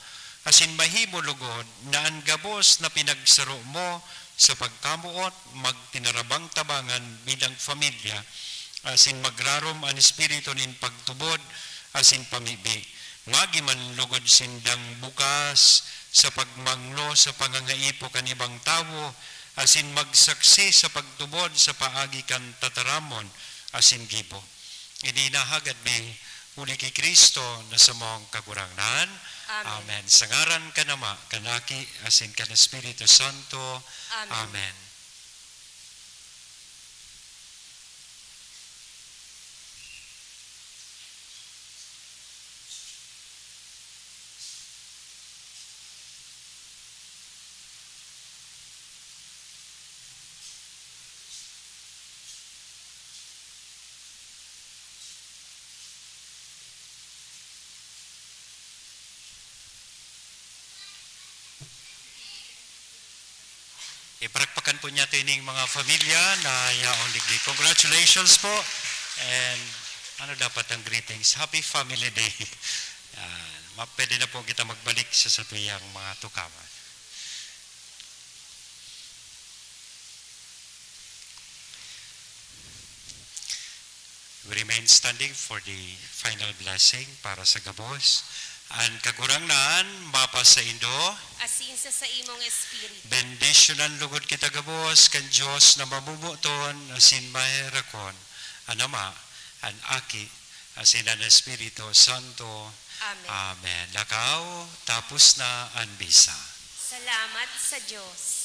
asin mahimo lugod na an gabos na pinagsaro mo sa pagkamoot magtinarabang-tabangan bilang pamilya, asin magrarom an espiritu nin pagtubod asin pamibi. Magi man lugod sindang bukas sa pagmangno sa pangangaipo kan ibang tawo, asin magsaksi sa pagtubod sa paagi kan tataramon asin gibo. Ini inahagad mi huli ki Cristo na samong Kagurangnan. Amen. Amen. Sa ngaran kan Ama, kan Aki, asin kan Espiritu Santo. Amen. Amen. Ipalakpakan po niyato ining mga pamilya na yaon digdi. Congratulations po. And ano dapat ang greetings? Happy Family Day. Yan. Ma-, pwede na po kita magbalik sa satuyang mga tukawan. We remain standing for the final blessing para sa gabos. An Kagurangnan mapasaindo. Asin sa saimong espiritu. Bendisyonan logod kita gabos kan Dios na mamomoton asin maherakon, an Ama, an Aki, asin an Espiritu Santo. Amen. Amen. Lakaw, tapos na an misa. Salamat sa Dios.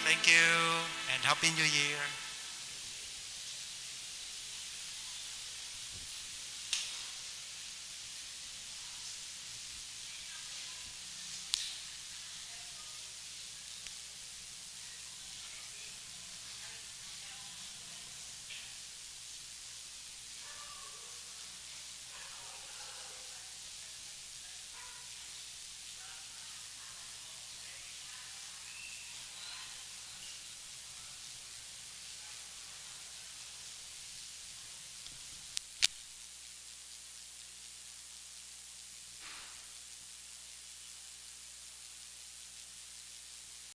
Thank you and Happy New Year.